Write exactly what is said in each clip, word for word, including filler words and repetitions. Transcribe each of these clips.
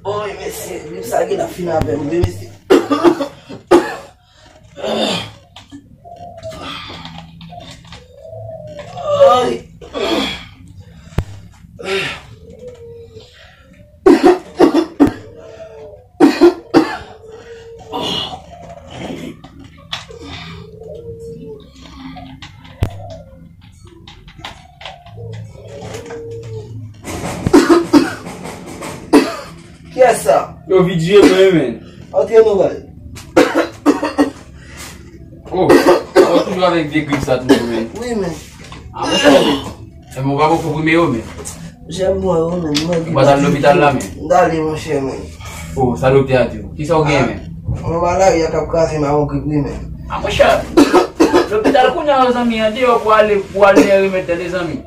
Oy, mesye, grip sa gen la fin avè m, wi, mesye. Ay. Kiyès sa? Yo, Vidji, e mwen menm. Antre non, bay. Oh, ou toujou avèk vye grip sa toujou, men. Wi, men. Ah, monchè. E mwen pa konprime yo, men. Jèm mwen, yo, men. Ou pa t al lopital la, men? M t ale, monchè, men. Oh, sa doktè a di w? Kisa w genyen, men? Mwen malari a k ap kraze m a yon grip, wi, men. Ah, monchè. Lopital kounye a, zanmi, an deyò pou ale, pou al gen remèd, tande, zanmi.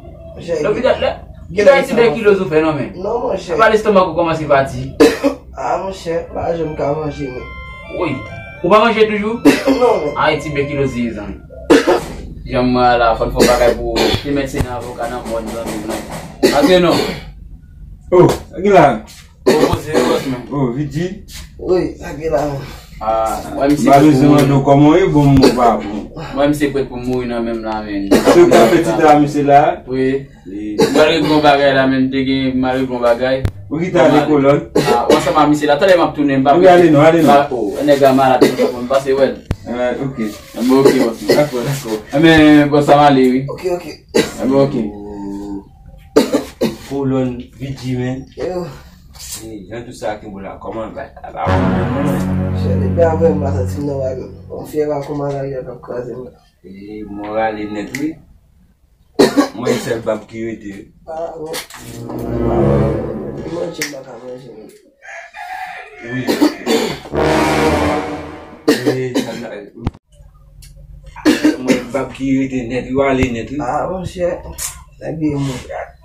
Lopital la, ki bay tibekiloz ou fè, non, men? Non, monchè. E pa lestomak ou kòmanse pati? Ah, monchè, pa janm ka manje, men. Woy, ou pa manje toujou? Non, men. Ay, tibekiloz li ye, zanmi. Jan m wè a la, fò n fè yon bagay pou ou. Te medsen avoka nan mòn, zanmi, non. Pase non. Oh, sa ki la? Oh, poze yo, bòs, men. Oh, Vidji. Wi, sa ki la, men. Ah, wè, misye. M pa bezwen mande w kòman w ye, bon, m pa bon. Wè, misye prèt pou mouri nan men m la, men. Se w k ap fè ti travay misye la? Wi. Malgre bon bagay la, men, m te gen, malgre bon bagay. Ou ki ta de kolòn? Ah, ou ansanm ak misye la, talè m ap tounen, m pa prese. Wi, ale non, ale non. Oh, nèg la malad, m pase wè l. Ah, ok. Ah, bon, ok, bòs, men. Dakò, dakò. Enben, bòs, sa m ale, wi. Ok, ok. Ah, bon, ok. Kolòn, Vidji, men. Yo. Hey, jan tout sa kenbe la, kòman l va? Chè, depi avè m, m pa santi m nan bagay. Yon fyèv ak yon malari k ap kraze m la. Hey, moral e nèt, wi. Mwen, sèl bab ki rete. Ah, bon. Manje, m pa ka manje, men. Wi. Hey, sa la. Mwen, bab ki rete nèt, yo ale nèt, wi. Ah, monchè. Nèg yo mou.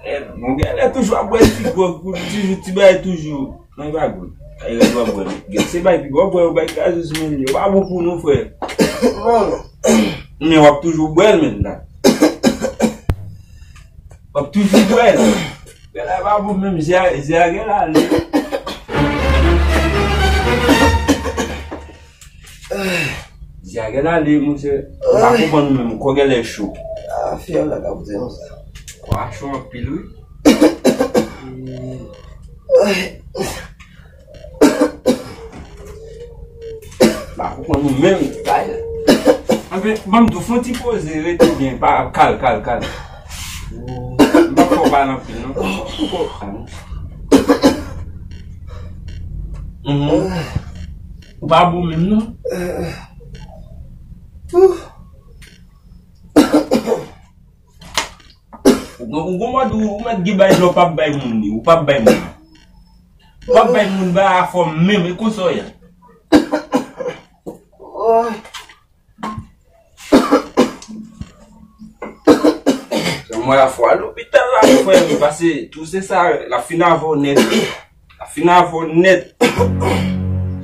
Nèt, monchè, nèt toujou ap bwè ti gwòg, toujou ti bagay, toujou. Non, e pa gwòg. Ay, rèd w ap bwè. Se bay pi gwòg, bwè, yo bay kraze sou men li. Yo pa bon pou nou, frè. Non, non. Men w ap toujou bwè l, menm la. W ap toujou bwè l. Bagay la pa bon, menm zye a, zye a gen la, li. Zye a gen la, li, monchè. Ou pa konprann ou menm, kò genlè cho. Ah, fyèv la ka pote nou sa. Kwa cho anpil, wi. Pa konprann ou menm, bay. Anben, ban m di w, fè yon ti poze, rete byen, pa kal, kal, kal. M pa fè w pale anpil, non. Mhm. Ou pa bon menm, non. Ou gon, ou gon mòd ou, ou mèt gen bay lè w p ap bay moun li, ou p ap bay moun. Ou p ap bay moun ba a fòm menm, e konsa w ye. Sa mwen a fò al lopital la, frè m, pase touse sa, l ap fin avè w nèt. L ap fin avè w nèt.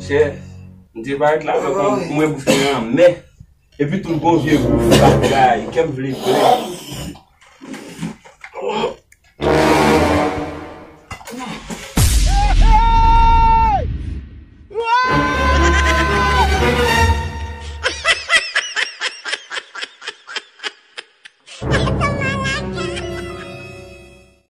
Chè, m te parèt la, mwen bouch mwen anmè. Epi tou gon vye gou bagay, kè m vle vre.